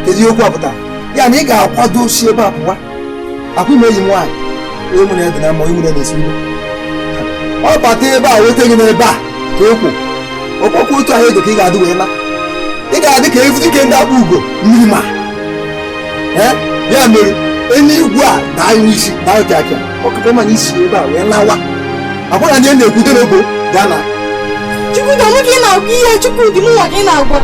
kedu ihe okwu apụta ya na ị ga-akwado si ebe a pụwa akwa ime enyi m nwaanyị onye mụ na ede na mma onye mụ na na-esi iwe ọ bata ebe a weta gị n'ebe a ka ekwo ọkpọkwa otu ahụ ego ka ị ga-adị wee na ị ga-adị ka evu dike ndị akpa ugo mmiri ma ya mere eluigwe a daa anyị n'isi daa oke aka ọkụkọ ma n'isi ebe a wee lawa akwa na ndị na-ekwute n'ogo gaa na Chukwudị ọmụ ka ị na-agwa ihe Chukwudị mụ nwa ka ị na-agwa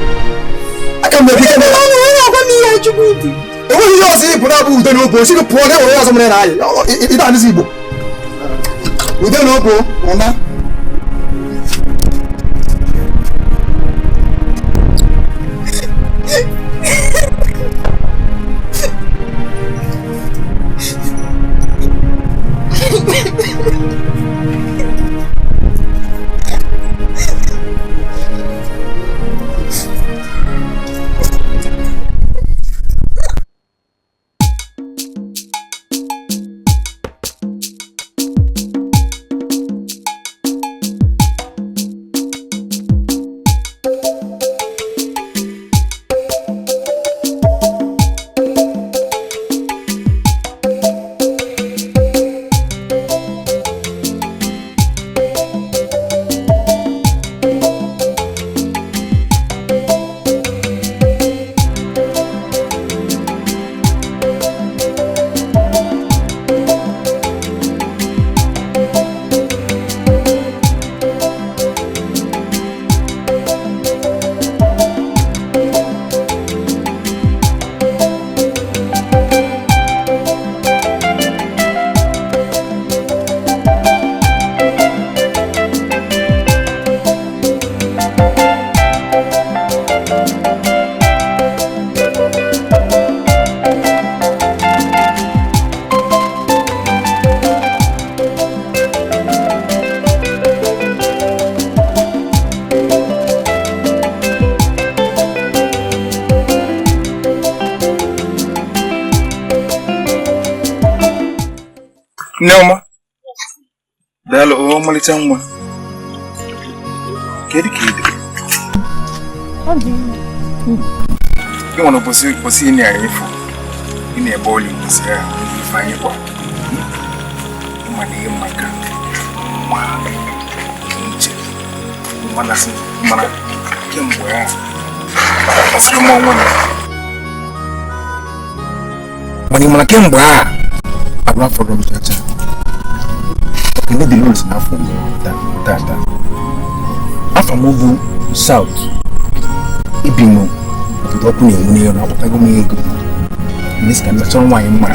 aka m ekike na na-agwa m ihe Chukwudị enweghị ihe ọzọ ị pụrụ abụ ude n'obo si gị pụọ na enwere ọzọ mere na anyị ịda anụzi Igbo ude n'obo ụna Nneọma, daalụ ọmalịcha nwa. Kedu ka ị dị? Gị nwere ụbọchị ị na-efu, ị na-ebe ọlị ụbọchị ya ife anyị kwa. Ịma na ihe maka nwa uche mana kemgbe ya masịrị m onwe m. Mana ị mara kemgbe a abụrụ afọrọ m chacha. Ndị dị n'ụlọ si n'afọ m tata. Afọ m bụ South. Ibi m obodo ọkụ na-enwu n'elu agbatago m ego. Mgbe si ka m chọrọ nwaanyị mma.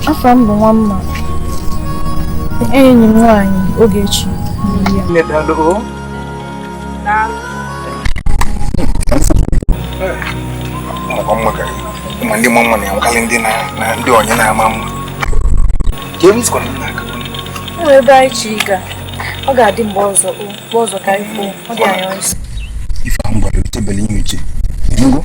Afọ m bụ Nwamma. Enyi m nwaanyị Ogechi. Nne daalụ o. Mma ndị mma na-enwekarị ndị na ndị onye na-ama mma. Ka ebe isikwa na aka. Enwere ebe anyị chi ịga. Ọ ga-adị mgbe ọzọ mgbe ọzọ ka anyị fụ. Ọ dị anyị ọsọ. Ife ahụ gwara utebele ihe uche. Ịnụgo?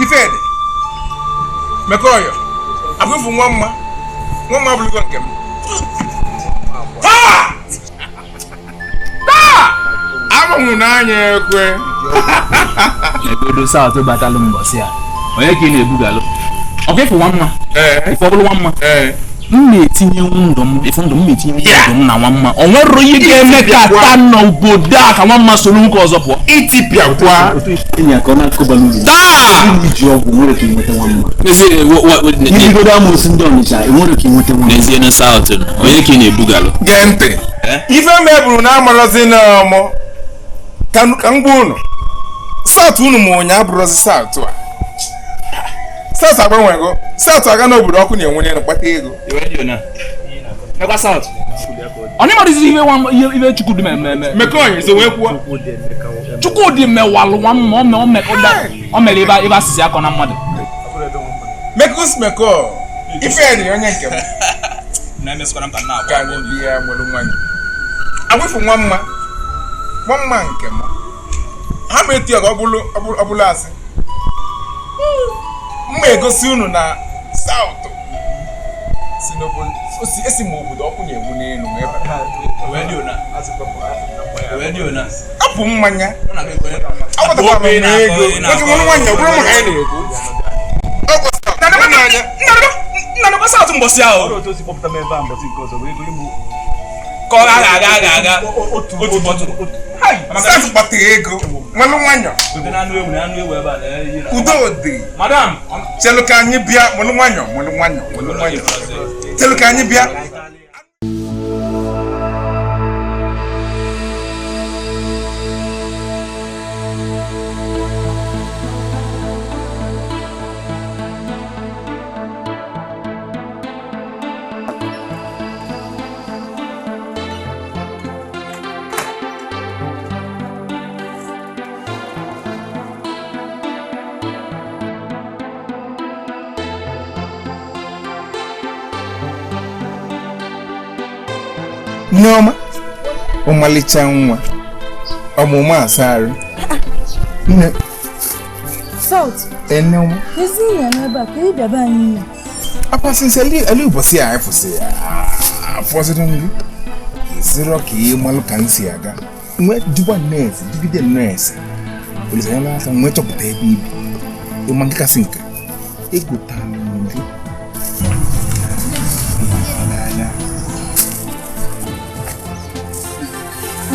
Ifedi Mekoyo abụfu nwa mma abụlụgo nke m. Taa! Taa! Amụrụ n'anya ekwe. Egodo South batalụ mbọsị a. Onye ka ị na-ebugalụ? Ọkwa ịfụ nwa mma? Ife ọ bụrụ nwa mma? M na-etinye ndụ m ife ndụ m na-etinye ndụ m na nwa mma. O nwere ihe ga-eme ka taa n'obodo a ka nwa mma soro nwoke ọzọ pụọ. Itipịa kwa. Taa! N'ezie na South onye ka ị na-ebugalụ? Gee ntị. Ife meburu na amarọzi na ọmụ ka m gwa unu. South unu ma ụnyaa abụrọzi South a. South agbanwego. South aga n'obodo ọkụ na-enwe n'elu kpata ego. Onye marụziri ihe Chukwudi mere. Mekoyo so wee kwuo. Chukwudi mewalụ nwa mma o mere ebe asịsị akọ na mmadụ. Mekus Meko Ifedi onye nke m. Ka anyị bịa nwere nwanyị. Agwụfụ nwa mma. Nwa mma nke m. Ha ma etu ya ka ọ bụrụ asị. Mma egosi unu na South si n'obodo esi m obodo ọkụ na-egbu n'elu apụ mmanya agbatakwara m ego oge nwere nwaanyị ọ bụrụ maka anyị na-ekwu nnanakwa South mbọsị ahụ ka ọ ga-aga aga aga otu bọtụlụ. South kpatara ego nwere nwayọ udo dị. Madam chelu ka anyị bịa nwere nwayọ nwere nwayọ nwere nwayọ chelu ka anyị bịa. Nneọma ọmalịcha nwa ọmụmụ asarụ nne South Nneọma ezi ya n'ebe a ka ị bịaba anyị akwasịsị ele ụbọchị a fụsị afọziri nri esiro ka ị malụ ka m si aga nwee jụkwa nọọsụ jigide nọọsụ olileanya aka nwee chọpụta ebe ibi ịma nke kasị nke egotara m gị n'anya.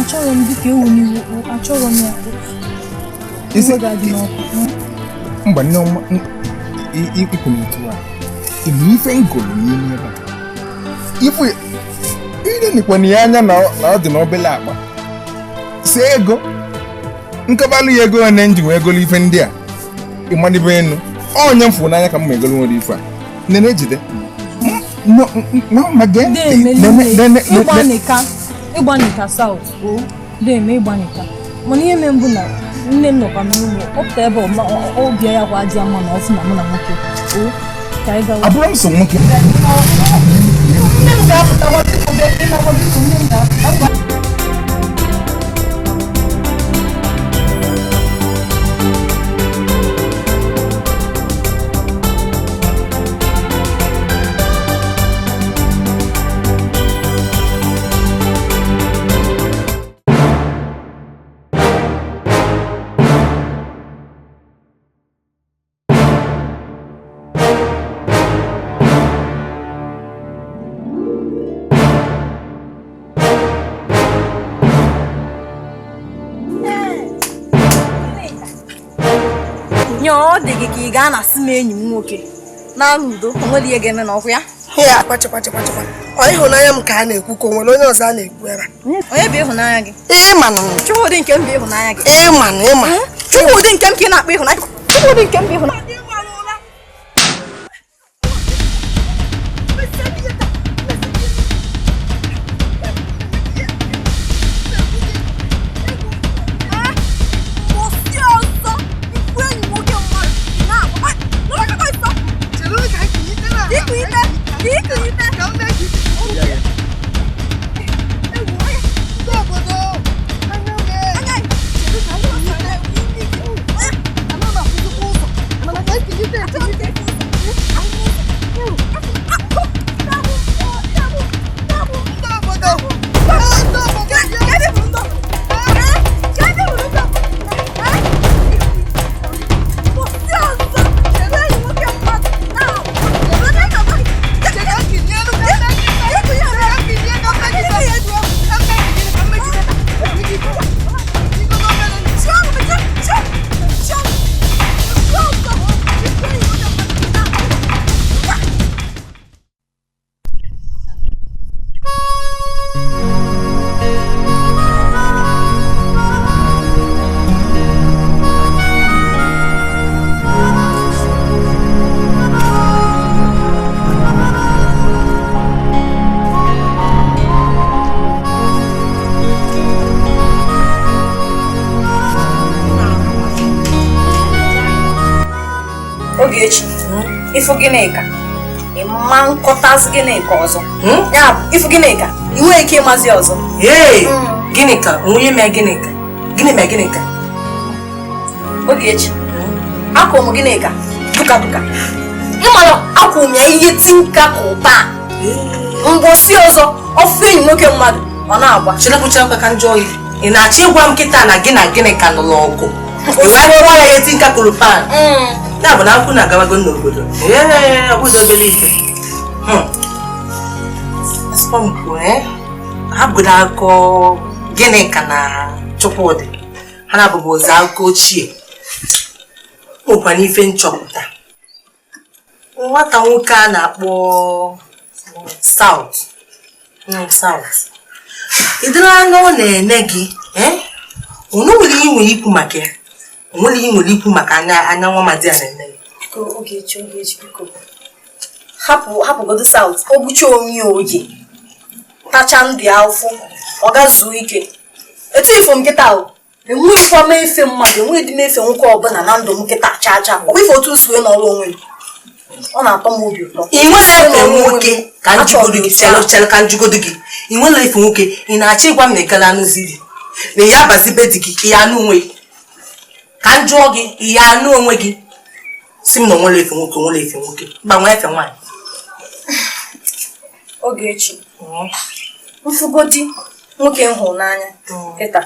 Achọrọ m dịka ewu n'iwu achọrọ m ya. Iwe ga-adị n'ọkụ. Mba Nneọma ikwu n'otu a Ịma ife ngolo n'ime ebe a. Ife ile ya anya na ọ dị n'obele akpa. Si ego. Nkabalụ ya ego one nji wee golo ife ndị a. Ịmadibe enu. Onye m fụrụ n'anya ka m ma egolo nwere ife a. Nene ejide. Ma gee ntị. Ịgbanika South o deme ịgbanika mana ihe mee mbụ na nne m nọkwa n'ugbo ọpụta ebe obi ya kwa adị mma na ọfụ na mụ na nwoke o ka anyị gawa. Abụrụ m so nwoke. Nne m ga-apụtakwa biko nne m ga-apụta. Ọ dị gị ka ị gaa na-asị m enyi m nwoke na-alụ udo o nwere ihe ga-eme n'ọkụ ya. Ya kwachakwa ọ ịhụnanya m ka a na-ekwu ka o nwere onye ọzọ a na-ekwu ebe a. Onye bụ ịhụnanya gị? Ịma na Chukwudị nke m bụ ịhụnanya gị. Ịma na ịma Chukwudị nke m ka ị na-akpọ ịhụnanya. Chukwudị nke m bụ ịhụnanya. Ogechi, ifu Gịnịka ịma nkọtazi Gịnịka ọzọ ya bụ ifu Gịnịka ị nweghị ike ịmazi ọzọ. Ee, Gịnịka onye mee Gịnịka gịnị mee Gịnịka? Ogechi, akwụ m Gịnịka duka duka ịmara akwụ m ya ihe tinka ka ụta mgbosi ọzọ ọfụ enyi nwoke mmadụ ọ na-agba. Cherekwucherekwa ka njọ oyi ị na-achọ ịgwa m kịta na gị na Gịnịka nụrụ ọgụ wee ya ihe tinka kụrụ pan ya bụ na akwụ na-agabago n'obodo. Ee, ọ bụghị obere ife. Ha bụgodo akụkọ Gịnịka na Chukwudị ha na-abụbụ ụzọ akụkọ ochie nwekwa n'ife nchọpụta nwata nwoke a na-akpọ South South ịdịrị anya ọ na-ene gị onye nwere ihe nwere ikwu maka ya onwere ihe nwere ikwu maka anya nwa madi a na-ene gị. Ogechi, Ogechi biko hapụgodo South o gbuchie onwe ya oge tacha ndụ ya ụfụ ọ ga zuo ike etu ifo m nkịta o enweghịkwa m efe mmadụ enweghị dị m efe nwoke ọbụla na ndụ m nkịta chaa chaa ọ bụ ife otu nsi wee nọrọ onwe m ọ na-atọ m obi ụtọ. Ị nwere efe nwoke ka njugodo gị chere ka njugodo gị ị nwere efe nwoke ị na-achọ ịgwa m na ịgala anụzi di na ya abazi be di gị ya anụ onwe gị ka m jụọ gị ya anụ onwe gị si m na onwere efe nwoke onwere efe nwoke mba nwee efe nwaanyị. Ogechi, mfugodi nwoke m hụrụ n'anya kịta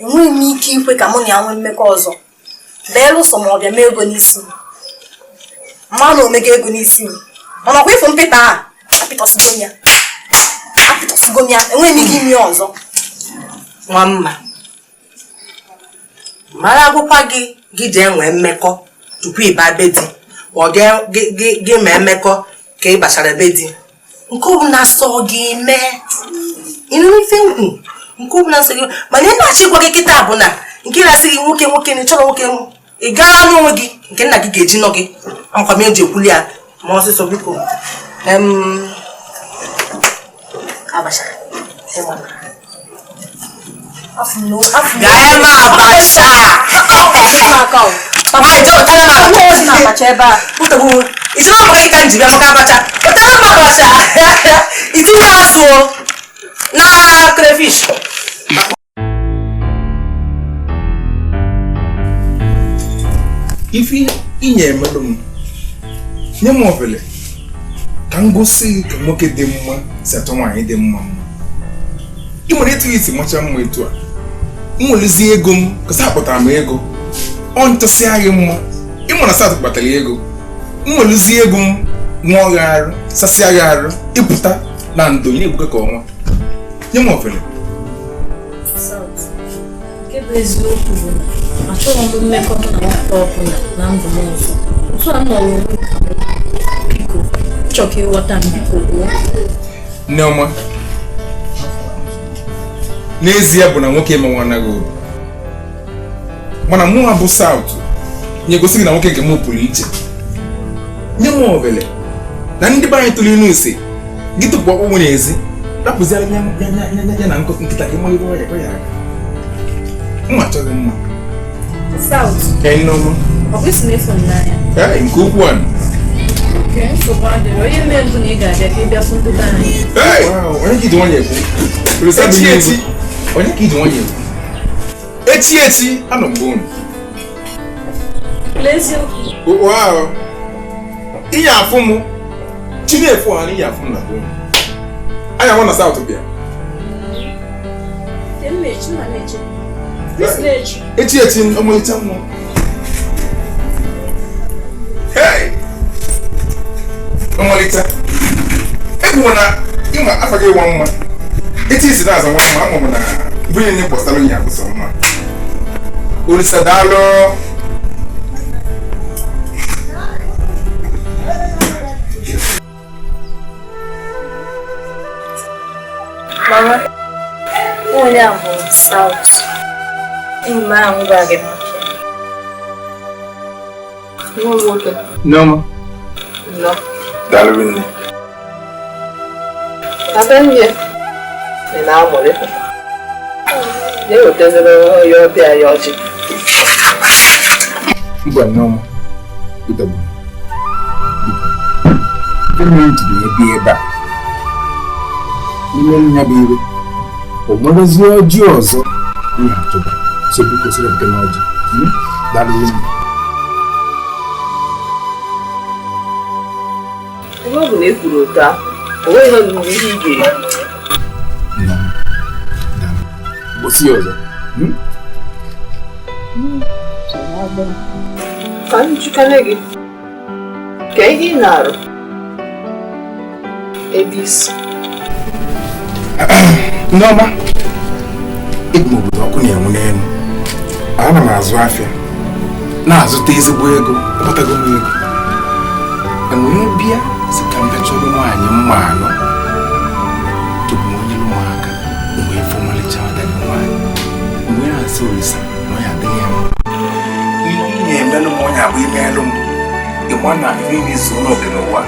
enweghị m ike ikwe ka mụ na ya nwee mmekọ ọzọ belụsọ ma ọ bịa mee ego n'isi m mma na omega ego n'isi m mana ọkwa ịfụ mpịta a apịtọsigo m ya apịtọsigo m ya enweghị m ike ime ya ọzọ. Nwamma mara agwụkwa gị gị jee nwee mmekọ tupu ịba be di Ọ gị ma emekọ ka ị gbachara be di nke ọbụla sọ gị mee ịnụ ife nkwu nke ọbụla sọ gị mana ị na-achọ ịgwa gị kịta bụ na nke na-asị gị nwoke nwoke na ị chọrọ nwoke ị gaa n'onwe gị nke nna gị ga-eji nọ gị amakwa m eji ekwuli ya ma ọsịsọ biko abacha bịa eme abacha ịchọrọ maka gị ka m ji bịa maka abacha ụtara m abacha itinye azụ na crayfish. Ife inye emelụ m nye m ofele ka m gosi ka nwoke dị mma si achọ nwaanyị dị mma mma. Ị nwere etu isi macha mma etu a m nwelezie ego m kasa akpụtara m ego ọ nchọsịa gị mma. Ị mara sat kpatara ego m nwelezie ego m nwụọ gị arụ sasịa gị arụ ịpụta na ndo nye egbuke ka ọnwa. Nye m ofele. Nke bụ eziokwu bụ na achọghị m mmekọ mụ na nwoke ọbụla na ndụ m ọzọ. Otu a m nọrọ onwe m biko chọọ ka ịghọta m biko gwuo. Nneọma, n'ezie bụ na nwoke emenwe anaghị obi mana mụ bụ South nye gosi gị na nwoke nke m pụrụ iche. Nye m ofele na ndị be anyị tụrụ inu ise gị tụpụ ọkpụkpụ n'ezi rapụziara ya na nkịta ka ịma ibe ọya ya aka. Mma achọghị mma. South. Ee, Nneọma. Ọ bụ isi na-efu m n'anya. Ee, nke ukwuu a. Oke, nsogbu adịrị. Onye mee mbụ na ị ga-abịa ka ị bịa fụ ndị be anyị. Ee, onye ka iji nwanyị ekwu? Echi echi. Onye ka iji nwanyị ekwu? Echi echi, anọ m be unu. N'eziokwu. Wow. Inye afụ m chi na-efu ha na inye afụ m na be unu. Anya nwa na South bịa. Echi echi ọmalịcha nwa. Hey! Ọmalịcha. Egwu na ịma afa gị nwa mma. Echi isi na-aza nwa mma, ama m na ibu niile gbasara onye abụsọ mma. Olisa daalụ. Mama, onye a bụ South. Enyi m ahụ gwara gị maka ya. Nwa m nwoke. Nneọma. Nnọọ. Daalụ nne. Adanne, ị na-amụrị? Na-ewetaziri onye ọbịa ya ọjị. Mba Nneọma, ịdọgbu m. Biko, ihe mere m jiri ebe ebe a n'ime ya bụ iwe o nwerezie ọjị ọzọ ihe achọba so biko sịrị nke na ọjị. Daalụ nne. Ebe ọ bụ na e kwuru otu ahụ, o nweghị ọdịnihu ihe ị ga-eri. Gosi ya ọzọ. Ka m jikere gị, ka ihe ị na-arụ ebe isi. Nneọma, ebi m obodo ọkụ na-enwu n'elu. Ana m azụ afịa na-azụta ezigbo ego, akpatago m ego. Enwee bịa sị ka m bịa chọrọ nwaanyị mma anọ tupu m onye lụ m aka wee fụ ọmalịcha ada gị nwaanyị. Mgbe na-asị Olisa na ọ ya adịghị ya mma. Ihe ị na-emelụ m onye abụ imelụ m ịma na ihe na-ezu n'oge n'ụwa.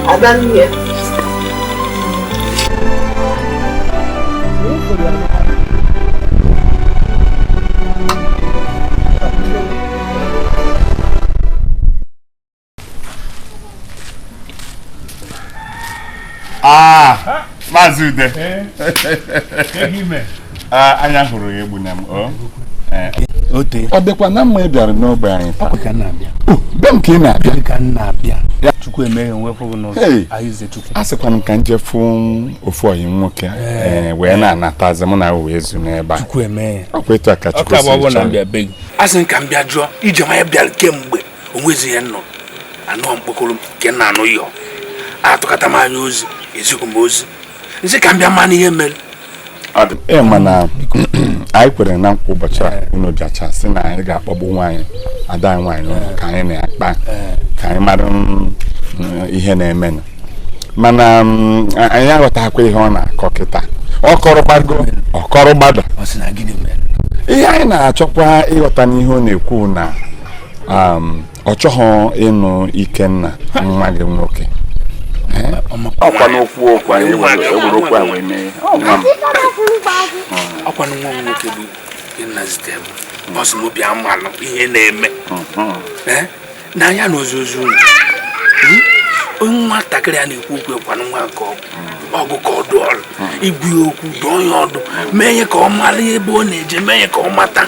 Adanne. Ah, Maazị Ude. Anya hụrụ ya egbu na m. Ọ dịkwa na mma ị bịara n'ogbe anyị taa. Be m ka ị na-abịa. Chukwu emeghe nwefụ n'ụzọ. Ahịze Chukwu. A sịkwa m ka m jee fụ ofu ọyị nwoke wee na-anatazi mụ na wee zu n'ebe a. Chukwu emeghe. Ọkwa etu a ka Chukwu si chọọ. A sị m ka m bịa jụọ ije nwa ya bịara kemgbe onwezi ya nọ anọ mkpokoro nke na anụ yọ atụkata m anya ozi ezikwu m ozi nsị ka m bịa ma n'ihe mere. Mana Anyị kwere na nkwa ụbọchị a unu bịacha sị na anyị ga-akpọgbu nwaanyị ada anyị nwaanyị n'ụlọ ka anyị na-akpa ka anyị mara ihe na-emenụ mana anyị aghọtakwa ihe ọ na-akọ kịta ọ kọrọgbago ọ kọrọgbada ihe anyị na-achọkwa ịghọta n'ihe ọ na-ekwu na ọ chọghị ịnụ Ikenna nwa gị nwoke. Ọkwa n'okwu okwu anyị ewere okwu a wee mee ọkwa nwa m nwoke bụ Ikenna zitere m ọ sị m bịa malụ ihe na-eme n'anya na ozuzu unu onye nwatakịrị a na-ekwu okwu ekwanụ nwa nke ọgụ ka ọ dụọ ọrụ igwu ya okwu dụọ ya ọdụ mee ya ka ọ mara ebe ọ na-eje mee ya ka ọ mata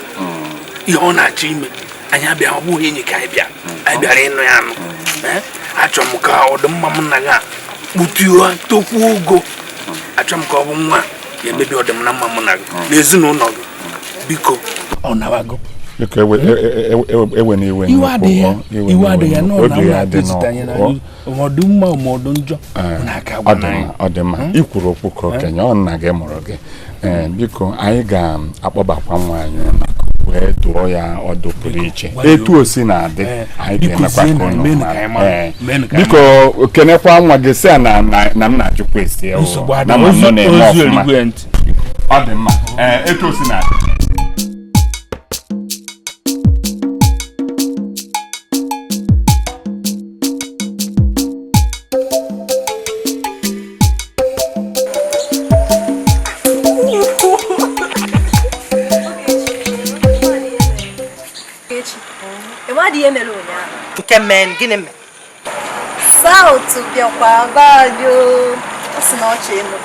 ihe ọ na-achọ ime. Anyị abịa ọ bụghị enyi ka anyị bịa anyị bịara ịnụ ya anụ. Achọrọ m ka ọdịmma m na gị kputuo tokwuo ogo. Achọrọ m ka ọ bụ nwa ya emebi ọdịmma mma m na gị na ezinụlọ gị. Biko ọ nawago. Biko ewe na iwe iwe adịghị ya ọdụ mma ma ọdụ njọ. Ọ dị mma ikwuru okwu ka okenye ọ nna gị mụrụ gị. Biko anyị ga-akpọbakwa nwa anyị ụlọ wee dụọ ya ọdụ pụrụ iche etu o si na-adị anyị ga-emekwa ka unu mara. Biko kenekwa nwa gị sị ya na m na-ajụkwa esi ya na m nọ na-eme ọfụma. Ọ dị mma etu o si na-adị. Nke men gịnị mere? South bịakwa be anyị o si na ọchị ịnụ.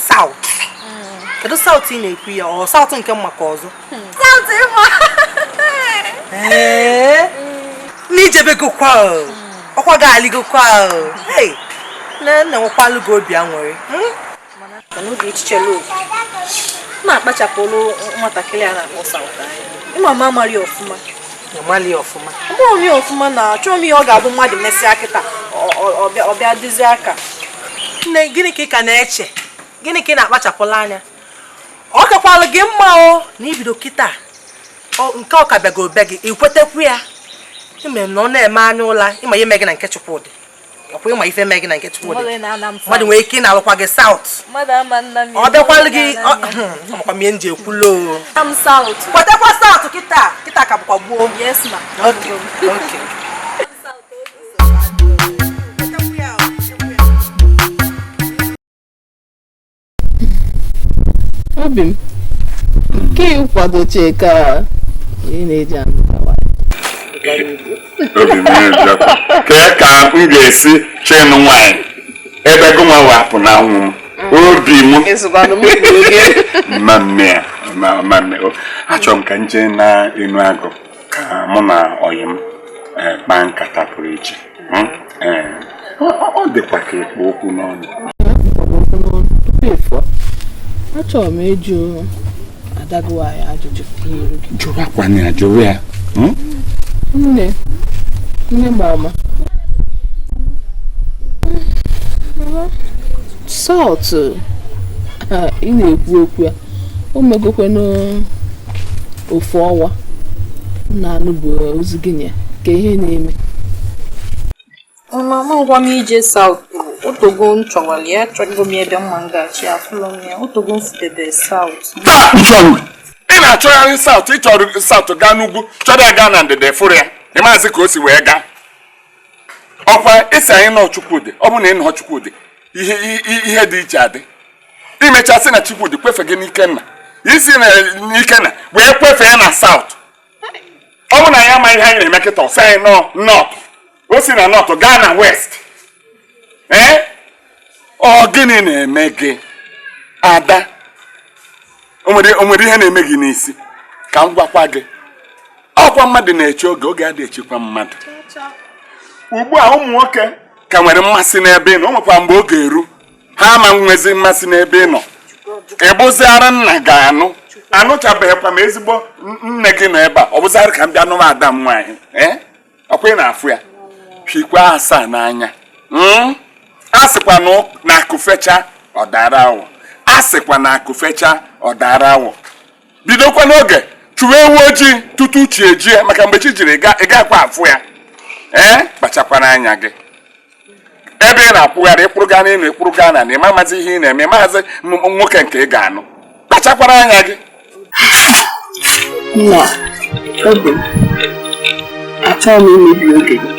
South? Kedu South ị na-ekwu ya? Ọ South nke maka ọzọ? South ịma. Ee. N'ijebegokwa ọkwa ga-alịgokwa. Hey, na nna nwekwalụ gị obi aṅụrị. Mana oge echiche lo na-akpachapụrụ nwatakịrị a na-akpọ South anya. Ịma ma amara ya ọfụma. Amali ọfụma. Ọ ya ọfụma na achọghị m ihe ọ ga-abụ mmadụ mesịa kịta ọ bịa dịzi aka. Nne, gịnị ka ị ka na-eche? Gịnị ka ị na-akpachapụla anya? Ọ kakwalụ gị mma o na ibido kịta nke ọ ka bịago be gị ikwetekwu ya. Ime na ọ na-eme anya ụla ịma ihe mee gị na nke Chukwudị. Ọkwa ịma ife mee gị na nke Chukwudị. Mmadụ nwere ike ị na-alụkwa gị South. Ọ bịakwalụ gị amakwa m ihe m ji ekwulo o. Kwetekwa South kịta kịta ka bụkwa gboo. Yes ma. Okay. Okay. Obi m nke ịkwadoche ka ị na-eji anụtawa. Obi m na-ejekwa kee ka m ga-esi chịnụ nwaanyị ebe gụnwa wapụ n'anwụ m. Obi m mma achọrọ m ka m jee na enu agụ ka mụ na ọyị m kpaa nkata pụrụ iche. Ọ dịkwa ka ịkpọ okwu n'ọnụ. Achọrọ m ịjụ ada gị nwaanyị ajụjụ n'iru gị. Jụwakwana ya, jụrụ ya. Nne, nne mama. Salt ị na-ekwu okwu ya, o megokwanụ ofu ọnwa na-anụ bụ ozi gị ya ka ihe na-eme. Mama ngwa m ije South otogo m chọwara ya achọgo m ebe mma m ga-achị afụlọ m ya otogo m fudebe South. Ị na-achọgharị South, ị chọrọ South gaa n'ugwu chọrọ ya gaa na ndịda fụrụ ya ị maazị ka o si wee gaa. Ọkwa ịsị anyị nọ Chukwudị, ọ bụ na ị nọ Chukwudị ihe dị iche adị. Imechasị na Chukwudị kwefe gị n'Ikenna, isi na n'Ikenna wee kwefe ya na South. Ọ bụ na ya amaghị ihe anyị na-eme kịta, ọ sị anyị nọ North, o si na North gaa na West. Ee, ọ gịnị na-eme gị ada? O nwere ihe na-eme gị n'isi? Ka m gwakwa gị, ọkwa mmadụ na-eche oge, oge adịghị echekwa mmadụ. Ugbu a ụmụ nwoke ka nwere mmasị n'ebe ị nọ, o nwekwa mgbe oge eru ha ama nwezi mmasị n'ebe ị nọ. Ị bụziara nna ga-anụ, anụchabeghịkwa m ezigbo nne gị nọ ebe a, ọ bụziara ka m bịa nụwa ada m nwaanyị. Ee, ọkwa ị na-afụ ya, hikwa asaa n'anya. A sịkwa na akụ fecha ọ dara awọ, a sịkwa na akụ fecha ọ dara awọ. Bidokwa n'oge chụwa ewu ojii tutu chi ejie maka mgbe chi jiri ị ga-akwa afụ ya. Ee, kpachakwana anya gị. Ebe ị na-akwụgharị ịkwụrụ gaa n'elu ịkwụrụ gaa na ịma amazi ihe ị na-eme maazị nwoke nke ị ga-anụ. Kpachakwara anya gị. Nna, obi m, achọghị m imebi oge gị.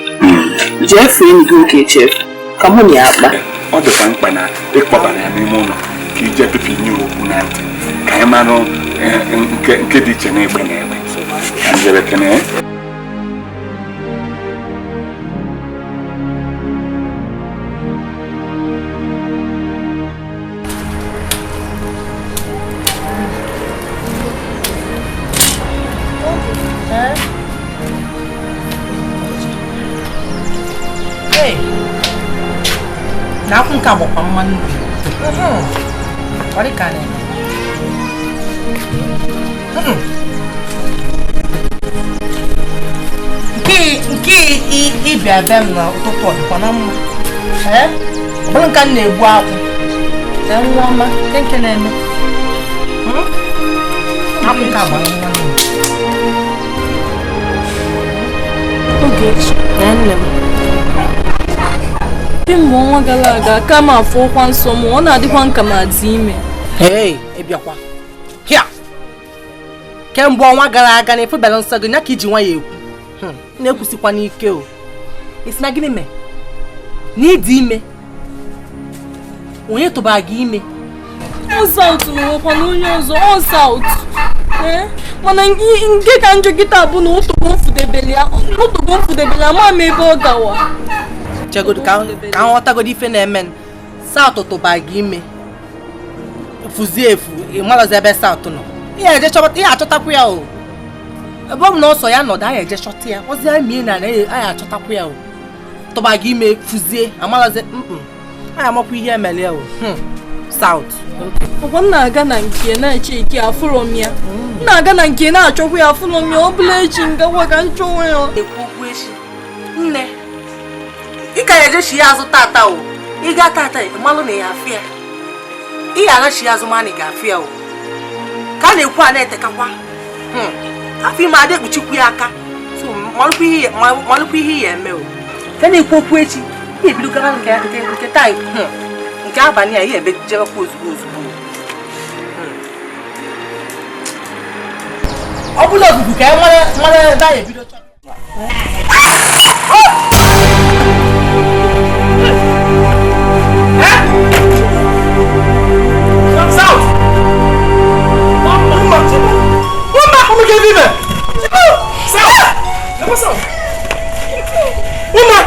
Jee fee enyi gị oge echefu ka mụ na ya kpa. Ọ dịkwa mkpa na ịkpọbara ya n'ime ụlọ ka ije pipinye okwu na ntị ka anyị marụ nke dị iche na egbe na egbe. Ka m jebe kene. Na akwụ nke agbakwa mmanụ ọ dị ka na nke ịbịa be m na ụtụtụ ọ dịkwa na mma. Ọ bụrụ nka m na-egbu akwụ nwa ọma nke na-eme akwụ nke agbara mmanụ. Ogechi, nne m, kemgbe ọnwa gara aga aka m afụ ọkwa nsọ m, ọ na-adịkwa nka ma dị ime. Ee, ịbịakwa hịa kemgbe ọnwa gara aga na efebela nsọ gị ya ka iji nwa ya ekwu na-ekwusikwa n'ike o. Isi na gịnị mee na ịdị ime? Onye tụbara gị ime? Ọzaụtụ na onye ọzọ ọzaụtụ. Mana nke ka njọ kịta bụ na ụtụgo mfudebele ya ma m ebe ọ gawa. Chegodo ka nghọtagodo ife na-eme. Saụtụ tụba gị ime fuzie efu ịmarọzi ebe saụtụ nọ. Ihe achọtakwu ya o. Ebe ọ bụ na ọsọ ya nọdụ anyị eje chọta ya ozi anyị mie na anyị achọtakwu ya o. Tụba gị ime fuzie amarọzi anyị amakwa ihe emere ya o. Saụtụ ọkwa m na-aga na nke na-eche ike afụrọ m ya. M na-aga na nke na-achọkwa ya afụrọ m ya. Ọ bụla echi ngakwa ka m chọwa ya. Ekwu okwu echi nne, ị ka ga-eje ya azụ tata o. Ị ga tata malụ na ya afịa. Ị ga-agachi ya azụ ma na ị ga-afịa o. Ka a na-ekwu a na-etekakwa. Afọ ime ada ekpuchikwu ya aka. So malụkwa ihe ya eme o. Ka na-ekwu okwu echi, ị ebidogara nke taa nke abalị a ihe ebe jebekwa ozugbo ozugbo. Ọ bụla ofufu ka mara ebe anyị ebido chọrọ. South! Uma! Uma! Como que vive? South! Uma!